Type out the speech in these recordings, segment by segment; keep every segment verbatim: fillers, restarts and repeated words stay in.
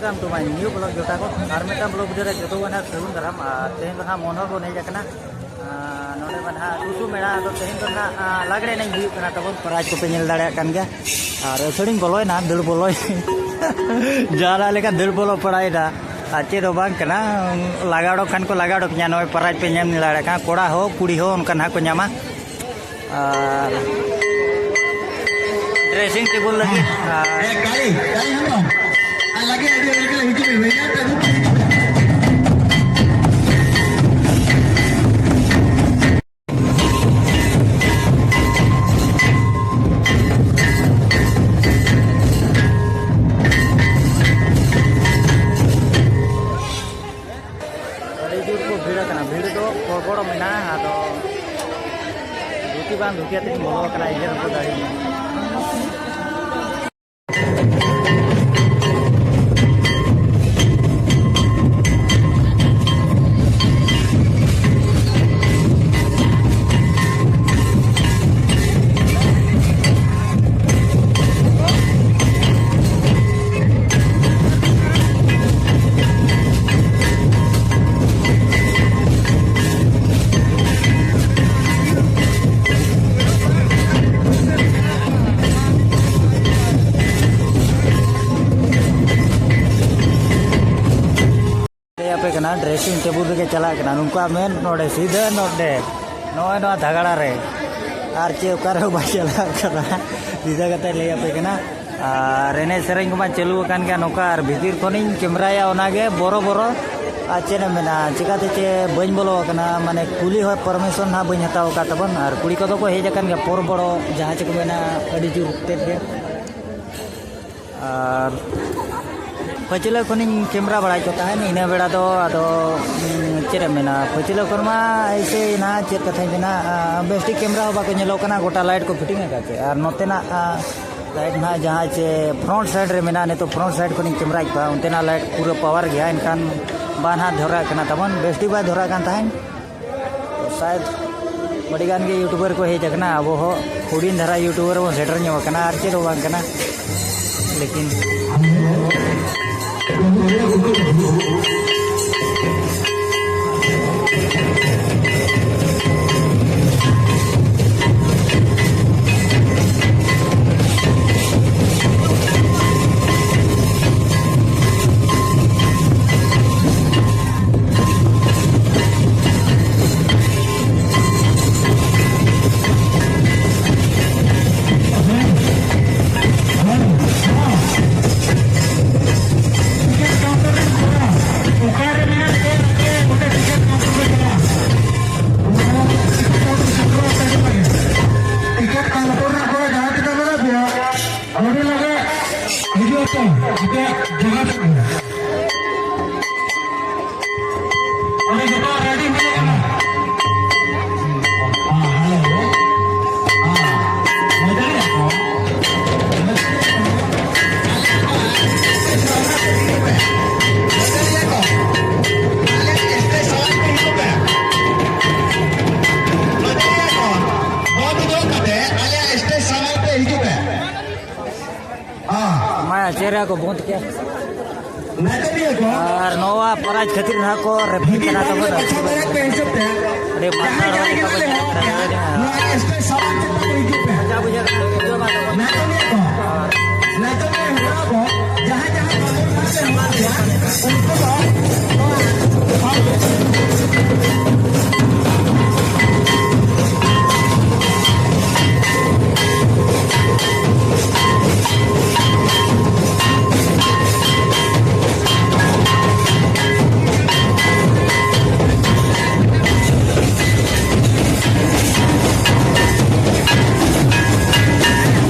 Welcome to my new vlog ᱡᱚᱴᱟ ᱠᱚ᱾ ᱟᱨ ᱢᱤᱫᱴᱟᱝ vlog video ᱨᱮ ᱡᱚᱛᱚ ᱠᱚ ᱱᱟᱦᱟᱜ ᱥᱟᱹᱜᱩᱱ ᱫᱟᱨᱟᱢ᱾ ᱟᱨ ᱛᱮᱦᱮᱧ ᱫᱚ ᱱᱟᱦᱟᱜ ᱢᱚᱱᱦᱚᱨ ᱵᱚᱱ ᱦᱮᱡ ᱟᱠᱟᱱᱟ᱾ ᱟᱨ ᱱᱚᱰᱮ ᱢᱟ ᱱᱟᱦᱟᱜ ᱴᱩᱥᱩ ᱢᱮᱞᱟ, ᱟᱫᱚ ᱛᱮᱦᱮᱧ ᱫᱚ ᱱᱟᱦᱟᱜ, ᱟᱨ, ᱞᱟᱜᱽᱲᱮ ᱮᱱᱮᱡ ᱦᱩᱭᱩᱜ ᱠᱟᱱᱟ ᱛᱟᱵᱚᱱ, prize ᱠᱚᱯᱮ ᱧᱮᱞ ᱫᱟᱲᱮᱭᱟᱜ ᱠᱟᱱ ᱜᱮᱭᱟ᱾ ᱟᱨ ᱟᱹᱥᱟᱹᱲᱤᱧ ᱵᱚᱞᱚᱭᱮᱱᱟ, ᱫᱟᱹᱲ ᱵᱚᱞᱚᱭ᱾ ᱡᱟᱦᱟᱱᱟᱜ ᱞᱮᱠᱟ ᱫᱟᱹᱲ ᱵᱚᱞᱚ ᱯᱟᱲᱟᱭᱮᱱᱟ᱾ ᱟᱨ ᱪᱮᱫ ᱦᱚᱸ ᱵᱟᱝ ᱠᱟᱱᱟ, ᱞᱟᱜᱟᱣ ᱚᱰᱚᱠ ᱠᱷᱟᱱ ᱠᱚ ᱞᱟᱜᱟᱣ ᱚᱰᱚᱠ ᱠᱤᱧᱟ, ᱱᱚᱜᱼᱚᱭ prize ᱯᱮ ᱧᱮᱞ ᱫᱟᱲᱮᱭᱟᱜ ᱠᱟᱱᱟ, ᱠᱚᱲᱟ ᱦᱚᱸ ᱠᱩᱲᱤ ᱦᱚᱸ ᱚᱱᱠᱟ ᱱᱟᱦᱟᱜ ᱠᱚ ᱧᱟᱢᱟ᱾ ᱟᱨ dressing table ᱞᱟᱹᱜᱤᱫ, ᱟᱨ ᱮ, ᱠᱟᱞᱤ, ᱠᱟᱞᱤ ᱦᱮᱢᱵᱨᱚᱢ᱾ ᱟᱨ ᱞᱟᱜᱮ ᱟᱹᱰᱤ ᱟᱹᱰᱤ ᱦᱤᱡᱩᱜ ᱢᱮ, ᱵᱷᱟᱹᱭ᱾ ᱟᱹᱰᱤ ᱡᱳᱨ ᱠᱚ ᱵᱷᱤᱲ ᱟᱠᱟᱱᱟ᱾ ᱵᱷᱤᱲ ᱫᱚ ᱜᱚᱲᱜᱚᱲ ᱢᱮᱱᱟᱜᱼᱟ᱾ ᱟᱫᱚ ᱫᱷᱩᱛᱤ ᱵᱟᱝ ᱫᱷᱩᱛᱤ ᱟᱛᱮᱫ ᱤᱧ ᱵᱚᱞᱚ ᱟᱠᱟᱱᱟ, ᱤᱭᱟᱹ ᱨᱮᱠᱚ ᱫᱟᱲᱮ᱾ ᱞᱟᱹᱭ ᱟᱯᱮ ᱠᱟᱱᱟ, dressing table ᱨᱮᱜᱮ ᱪᱟᱞᱟᱜ ᱠᱟᱱᱟ᱾ ᱱᱚᱝᱠᱟ ᱢᱮᱱ ᱱᱚᱰᱮ, ᱥᱤᱫᱷᱟᱹ ᱱᱚᱰᱮ, ᱱᱚᱜᱼᱚᱭ ᱱᱚᱣᱟ ᱫᱷᱟᱜᱲᱟ ᱨᱮ᱾ ᱟᱨ ᱪᱮᱫ ᱚᱠᱟ ᱨᱮᱦᱚᱸ ᱵᱟᱭ ᱪᱟᱞᱟᱜ ᱠᱟᱱᱟ᱾ ᱥᱤᱫᱷᱟᱹ ᱠᱟᱛᱮ ᱞᱟᱹᱭ ᱟᱯᱮ ᱠᱟᱱᱟ᱾ ᱟᱨ ᱮᱱᱮᱡ ᱥᱮᱨᱮᱧ ᱠᱚᱢᱟ ᱪᱟᱹᱞᱩ ᱟᱠᱟᱱ ᱜᱮᱭᱟ ᱱᱚᱝᱠᱟ, ᱟᱨ ᱵᱷᱤᱛᱤᱨ ᱠᱷᱚᱱᱤᱧ ᱠᱮᱢᱨᱟᱭᱟ ᱚᱱᱟᱜᱮ ᱵᱚᱨᱚ ᱵᱚᱨᱚ᱾ ᱟᱨ ᱪᱮᱫ ᱮᱢ ᱢᱮᱱᱟ, ᱪᱤᱠᱟᱹᱛᱮ ᱪᱮ ᱵᱟᱹᱧ ᱵᱚᱞᱚ ᱟᱠᱟᱱᱟ, ᱢᱟᱱᱮ ᱠᱩᱞᱤ ᱦᱚᱸ permission ᱦᱟᱸᱜ ᱵᱟᱹᱧ ᱦᱟᱛᱟᱣ ᱟᱠᱟᱫ ᱛᱟᱵᱚᱱ᱾ ᱟᱨ ᱠᱩᱲᱤ ᱠᱚᱫᱚ ᱠᱚ ᱦᱮᱡ ᱟᱠᱟᱱ ᱜᱮᱭᱟ ᱯᱚᱨ ᱵᱚᱲᱚ, ᱡᱟᱦᱟᱸ ᱪᱮ ᱠᱚ ᱢᱮᱱᱟ, ᱟᱹᱰᱤ ᱡᱳᱨ ᱛᱮᱫ ᱜᱮ᱾ ᱟᱨ ᱯᱟᱹᱪᱷᱞᱟᱹ ᱠᱷᱚᱱᱤᱧ ᱠᱮᱢᱨᱟ ᱵᱟᱲᱟᱭᱮᱫ ᱠᱚ ᱛᱟᱦᱮᱸᱫ ᱤᱱᱟᱹ ᱵᱮᱲᱟ ᱫᱚ᱾ ᱟᱫᱚ, ᱩᱸ, ᱪᱮᱫ ᱮᱢ ᱢᱮᱱᱟ, ᱯᱟᱹᱪᱷᱞᱟᱹ ᱠᱷᱚᱱ ᱢᱟ ᱮᱭᱥᱮ ᱱᱟᱦᱟᱜ ᱪᱮᱫ ᱠᱟᱛᱷᱟᱧ ᱢᱮᱱᱟ, ᱟᱸ, ᱵᱮᱥᱴᱷᱤᱠ ᱠᱮᱢᱨᱟ ᱦᱚᱸ ᱵᱟᱠᱚ ᱧᱮᱞᱚᱜ ᱠᱟᱱᱟ, ᱜᱚᱴᱟ light ᱠᱚ fitting ᱟᱠᱟᱫ ᱪᱮ᱾ ᱟᱨ ᱱᱚᱛᱮᱱᱟᱜ, ᱟᱸ, light ᱱᱟᱦᱟᱜ ᱡᱟᱦᱟᱸ ᱪᱮ front side ᱨᱮ ᱢᱮᱱᱟᱜᱼᱟ, ᱱᱤᱛᱚᱜ front side ᱠᱷᱚᱱᱤᱧ ᱠᱮᱢᱨᱟᱭᱮᱫ ᱠᱚᱣᱟ, ᱚᱱᱛᱮᱱᱟᱜ light ᱯᱩᱨᱟᱹ power ᱜᱮᱭᱟ, ᱮᱱᱠᱷᱟᱱ ᱵᱟᱝ ᱱᱟᱦᱟᱜ ᱫᱷᱚᱨᱟᱜ ᱠᱟᱱᱟ ᱛᱟᱵᱚᱱ, ᱵᱮᱥᱴᱷᱤᱠ ᱵᱟᱭ ᱫᱷᱚᱨᱟᱜ ᱠᱟᱱ ᱛᱟᱦᱮᱸᱫ᱾ ᱛᱚ ᱥᱟᱭᱮᱫ ᱟᱹᱰᱤ ᱜᱟᱱ ᱜᱮ YouTuber ᱠᱚ ᱦᱮᱡ ᱟᱠᱟᱱᱟ, ᱟᱵᱚ ᱦᱚᱸ ᱦᱩᱰᱤᱧ ᱫᱷᱟᱨᱟ YouTuber ᱵᱚᱱ ᱥᱮᱴᱮᱨ ᱧᱚᱜ ᱟᱠᱟᱱᱟ, ᱟᱨ ᱪᱮᱫ ᱦᱚᱸ ᱵᱟᱝ ᱠᱟᱱᱟ᱾ ᱞᱮᱠᱤᱱ ᱡᱚᱦᱟᱨ ᱜᱮ᱾ ᱚᱸᱰᱮ ᱡᱚᱛᱚ ᱨᱮᱰᱤ ᱢᱮᱱᱟᱜ ᱠᱟᱱᱟ? ᱦᱮᱸ, ᱦᱮᱞᱳ᱾ ᱦᱮᱸ, ᱢᱟᱹᱫᱟᱹᱲᱤᱭᱟᱹ ᱠᱚ᱾ ᱢᱟᱹᱫᱟᱹᱲᱤᱭᱟᱹ ᱠᱚ᱾ ᱟᱞᱮ ᱥᱴᱮᱡ ᱥᱟᱢᱟᱝ ᱯᱮ ᱦᱤᱡᱩᱜ ᱯᱮ᱾ ᱢᱟᱹᱫᱟᱹᱲᱤᱭᱟᱹ ᱠᱚ, ᱵᱚᱱᱫᱷ ᱜᱚᱫ ᱠᱟᱛᱮ ᱟᱞᱮᱭᱟᱜ ᱥᱴᱮᱡ ᱥᱟᱢᱟᱝ ᱯᱮ ᱦᱤᱡᱩᱜ ᱯᱮ᱾ ᱦᱮᱸ᱾ ᱢᱟ, ᱪᱮᱦᱨᱟ ᱠᱚ ᱵᱚᱸᱫᱽ ᱠᱮᱫ᱾ ᱟᱨ ᱱᱚᱣᱟ ᱯᱨᱟᱭᱤᱡᱽ ᱠᱷᱟᱹᱛᱤᱨ ᱱᱟᱦᱟᱜ ᱠᱚ ᱨᱮᱯᱷᱟᱨᱤ ᱠᱟᱱᱟ ᱛᱟᱵᱚᱱ᱾ ᱟᱹᱰᱤ ᱢᱟᱛᱟᱲ ᱦᱚᱲ ᱞᱮᱠᱟ ᱠᱚ ᱧᱮᱞᱚᱜ ᱠᱟᱱᱟ᱾ ᱢᱚᱡᱟ ᱵᱩᱡᱷᱟᱹᱜ ᱠᱟᱱᱟ᱾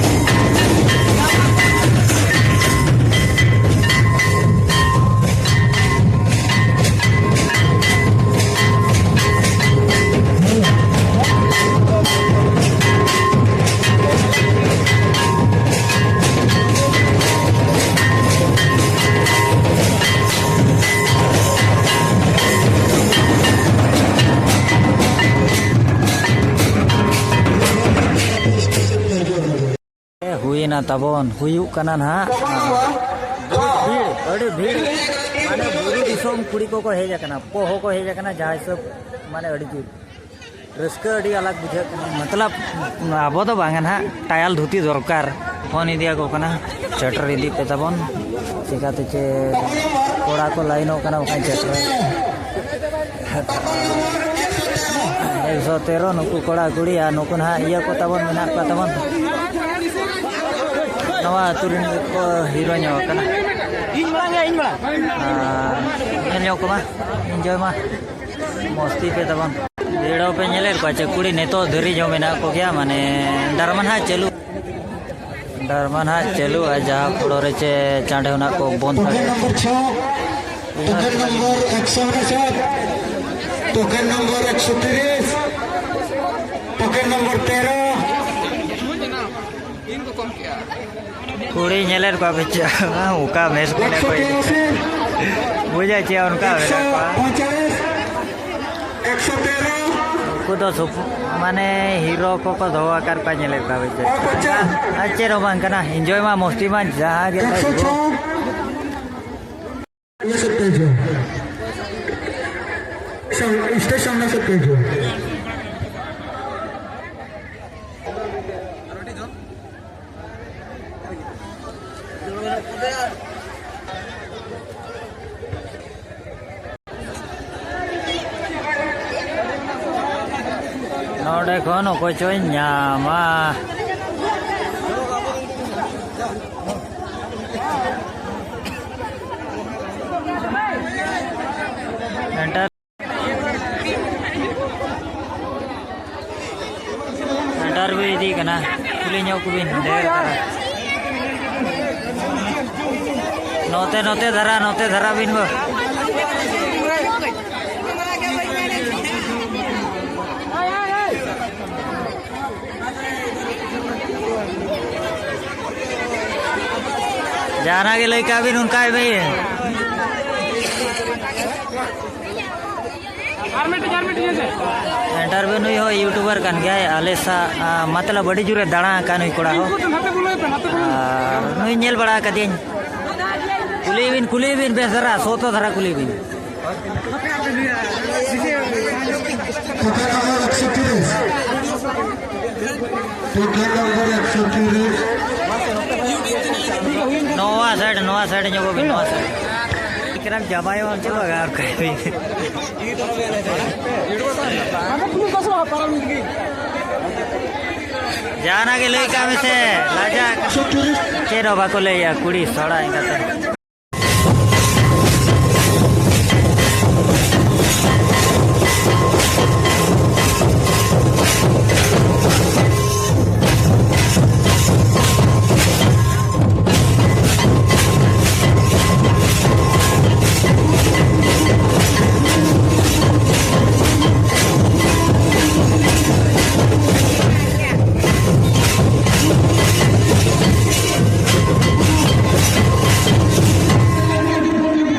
ᱦᱩᱭᱮᱱᱟ ᱛᱟᱵᱚᱱ, ᱦᱩᱭᱩᱜ ᱠᱟᱱᱟ ᱱᱟᱦᱟᱜ᱾ ᱟᱹᱰᱤ ᱵᱷᱤᱲ, ᱟᱹᱰᱤ ᱵᱷᱤᱲ᱾ ᱢᱟᱱᱮ ᱵᱩᱨᱩ ᱫᱤᱥᱚᱢ ᱠᱩᱲᱤ ᱠᱚᱠᱚ ᱦᱮᱡ ᱟᱠᱟᱱᱟ, ᱯᱚᱦᱚ ᱠᱚ ᱦᱮᱡ ᱟᱠᱟᱱᱟ, ᱡᱟᱦᱟᱸ ᱦᱤᱥᱟᱹᱵ ᱢᱟᱱᱮ ᱟᱹᱰᱤ ᱡᱳᱨ᱾ ᱨᱟᱹᱥᱠᱟᱹ ᱟᱹᱰᱤ ᱟᱞᱟᱜᱽ ᱵᱩᱡᱷᱟᱹᱜ ᱠᱟᱱᱟ᱾ ᱢᱚᱛᱞᱚᱵ, ᱟᱵᱚ ᱫᱚ ᱵᱟᱝᱟ ᱱᱟᱦᱟᱜ, ᱴᱟᱭᱟᱞ ᱫᱷᱩᱛᱤ ᱫᱚᱨᱠᱟᱨ᱾ ᱯᱷᱳᱱ ᱤᱫᱤᱭᱟᱠᱚ ᱠᱟᱱᱟ, ᱥᱮᱴᱮᱨ ᱤᱫᱤ ᱯᱮ ᱛᱟᱵᱚᱱ᱾ ᱪᱤᱠᱟᱹᱛᱮ ᱪᱮ ᱠᱚᱲᱟ ᱠᱚ ᱞᱟᱭᱤᱱᱚᱜ ᱠᱟᱱᱟ, ᱵᱟᱠᱷᱟᱱ ᱥᱮᱴᱮᱨ᱾ ᱮᱠᱥᱚ ᱛᱮᱨᱚ ᱱᱩᱠᱩ ᱠᱚᱲᱟ ᱠᱩᱲᱤ, ᱟᱨ ᱱᱩᱠᱩ ᱱᱟᱦᱟᱜ ᱤᱭᱟᱹ ᱠᱚ ᱛᱟᱵᱚᱱ ᱢᱮᱱᱟᱜ ᱠᱚᱣᱟ ᱛᱟᱵᱚᱱ᱾ ᱱᱚᱣᱟ ᱟᱹᱛᱩ ᱨᱮᱱ ᱜᱮᱠᱚ ᱦᱤᱨᱳ ᱧᱚᱜ ᱠᱟᱱᱟ᱾ ᱤᱧ ᱢᱟᱲᱟᱝ ᱭᱟ, ᱤᱧ ᱢᱟᱲᱟᱝ᱾ ᱟᱨ ᱧᱮᱞ ᱧᱚᱜ ᱠᱚᱢᱟ, ᱤᱱᱡᱚᱭ ᱢᱟ᱾ ᱢᱚᱥᱛᱤ ᱯᱮ ᱛᱟᱵᱚᱱ᱾ ᱵᱷᱤᱲ ᱦᱚᱸᱯᱮ ᱧᱮᱞᱮᱫ ᱠᱚᱣᱟ ᱪᱮ ᱠᱩᱲᱤ ᱱᱤᱛᱚᱜ ᱫᱷᱟᱹᱨᱤᱡ ᱦᱚᱸ ᱢᱮᱱᱟᱜ ᱠᱚᱜᱮᱭᱟ, ᱢᱟᱱᱮ ᱰᱟᱨᱢᱟ ᱱᱟᱦᱟᱜ ᱪᱟᱹᱞᱩ᱾ ᱰᱟᱨᱢᱟ ᱱᱟᱦᱟᱜ ᱪᱟᱹᱞᱩᱜᱼᱟ, ᱡᱟᱦᱟᱸ ᱯᱷᱚᱲᱚ ᱨᱮ ᱪᱮ ᱪᱟᱸᱰᱮ ᱦᱚᱱᱟᱜ ᱠᱚ ᱵᱚᱱᱫ ᱴᱳᱠᱮᱱ ᱫᱟᱲᱮᱭᱟᱜᱼᱟ᱾ ᱱᱚᱢᱵᱚᱨ ᱪᱷᱚ, ᱴᱳᱠᱮᱱ ᱱᱚᱢᱵᱚᱨ ᱮᱠᱥᱚ ᱩᱱᱩᱥᱟᱴ, ᱴᱳᱠᱮᱱ ᱱᱚᱢᱵᱚᱨ ᱮᱠᱥᱚ ᱛᱤᱨᱤᱥ, ᱴᱳᱠᱮᱱ ᱱᱚᱢᱵᱚᱨ ᱛᱮᱨᱚ᱾ ᱠᱩᱲᱤ ᱧᱮᱞᱮᱫ ᱠᱚᱣᱟ ᱯᱮ ᱪᱮ? ᱚᱠᱟ ᱢᱮᱪ ᱠᱚ ᱮᱱᱮᱡ ᱠᱚ ᱤᱫᱤ᱾ ᱵᱩᱡᱷᱟᱹᱣ ᱪᱮ ᱚᱱᱠᱟ ᱢᱮᱱᱟᱜ ᱠᱚᱣᱟ᱾ ᱮᱠᱥᱚ ᱛᱮᱨᱚ᱾ ᱩᱱᱠᱩ ᱫᱚ ᱥᱩᱯ-, ᱢᱟᱱᱮ ᱦᱤᱨᱳ ᱠᱚᱠᱚ ᱫᱚᱦᱚ ᱟᱠᱟᱫ ᱠᱚᱣᱟ, ᱧᱮᱞᱮᱫ ᱠᱚᱣᱟ ᱯᱮ ᱪᱮ? ᱟᱨ ᱪᱮᱫ ᱦᱚᱸ ᱵᱟᱝ ᱠᱟᱱᱟ, ᱮᱱᱡᱚᱭ ᱢᱟ ᱢᱚᱥᱛᱤ ᱢᱟ ᱡᱟᱦᱟᱸ ᱜᱮ ᱮᱠᱥᱚ ᱪᱷᱚ᱾ ᱥᱟᱢᱱᱟ ᱥᱮᱫ ᱠᱚ ᱦᱤᱡᱩᱜᱼᱟ᱾ ᱥᱟᱢ-, ᱥᱴᱮᱡ ᱥᱟᱢᱱᱟ ᱥᱮᱫ ᱠᱚ ᱦᱤᱡᱩᱜᱼᱟ᱾ ᱱᱚᱰᱮ ᱠᱷᱚᱱ ᱚᱠᱚᱭ ᱪᱚᱭ ᱧᱟᱢᱟ᱾ ᱮᱱᱴᱟᱨ ᱤᱱᱴᱟᱨᱵᱷᱤᱭᱩ ᱤᱫᱤ ᱠᱟᱱᱟ, ᱠᱩᱞᱤ ᱧᱚᱜ ᱠᱚᱵᱤᱱ ᱰᱷᱮᱨ ᱫᱷᱟᱨᱟ᱾ ᱱᱚᱛᱮ, ᱱᱚᱛᱮ ᱫᱷᱟᱨᱟ, ᱱᱚᱛᱮ ᱫᱷᱟᱨᱟ ᱵᱤᱱ ᱜᱚ᱾ ᱡᱟᱦᱟᱱᱟᱜ ᱜᱮ ᱞᱟᱹᱭ ᱠᱟᱜ ᱵᱤᱱ, ᱚᱱᱠᱟᱭ ᱵᱤᱱ᱾ ᱟᱨ ᱢᱤᱫᱴᱤᱡ, ᱟᱨ ᱢᱤᱫᱴᱤᱡ ᱦᱮᱸᱥᱮ᱾ ᱮᱱᱴᱟᱨᱵᱷᱤᱭᱩ ᱱᱩᱭ ᱦᱚᱸ ᱭᱩᱴᱩᱵᱟᱨ ᱠᱟᱱ ᱜᱮᱭᱟᱭ, ᱟᱞᱮ ᱥᱟᱶ, ᱟ, ᱢᱚᱛᱞᱚᱵ ᱟᱹᱰᱤ ᱡᱳᱨᱮ ᱫᱟᱬᱟ ᱟᱠᱟᱫ ᱱᱩᱭ ᱠᱚᱲᱟ ᱦᱚᱸ᱾ ᱱᱟᱛᱮ ᱵᱚᱞᱚᱭ ᱯᱮ, ᱱᱟᱛᱮ ᱵᱚᱞᱚᱭ ᱯᱮ᱾ ᱟᱨ ᱱᱩᱭ ᱧᱮᱞ ᱵᱟᱲᱟ ᱟᱠᱟᱫᱤᱭᱟᱹᱧ᱾ ᱠᱩᱞᱤᱭᱮ ᱵᱤᱱ, ᱠᱩᱞᱤᱭᱮ ᱵᱤᱱ ᱵᱮᱥ ᱫᱷᱟᱨᱟ, ᱥᱚᱛᱚ ᱫᱷᱟᱨᱟ ᱠᱩᱞᱤᱭᱮ ᱵᱤᱱ᱾ ᱴᱳᱠᱮᱱ ᱱᱚᱢᱵᱚᱨ ᱮᱠᱥᱚ ᱛᱤᱨᱤᱥ᱾ ᱴᱳᱠᱮᱱ ᱱᱚᱢᱵᱚᱨ ᱮᱠᱥᱚ ᱛᱤᱨᱤᱥ᱾ ᱱᱚᱣᱟ ᱥᱟᱭᱤᱰ, ᱱᱚᱣᱟ ᱥᱟᱭᱤᱰ ᱧᱚᱜᱚᱜ ᱵᱤᱱ, ᱱᱚᱣᱟ ᱥᱟᱭᱤᱰ᱾ ᱮᱠᱨᱟᱢ ᱡᱟᱢᱟᱭ ᱚᱱᱛᱮ ᱵᱟᱜᱟᱣ ᱠᱟᱭ ᱵᱤᱱ᱾ ᱡᱟᱦᱟᱱᱟᱜ ᱜᱮ ᱞᱟᱹᱭ ᱠᱟᱜ ᱢᱮᱥᱮ, ᱞᱟᱡᱟᱜ᱾ ᱮᱠᱥᱚ ᱛᱤᱨᱤᱥ᱾ ᱪᱮᱫ ᱦᱚᱸ ᱵᱟᱠᱚ ᱞᱟᱹᱭᱟ ᱠᱩᱲᱤ ᱥᱚᱲᱟ ᱮᱸᱜᱟᱛᱮ᱾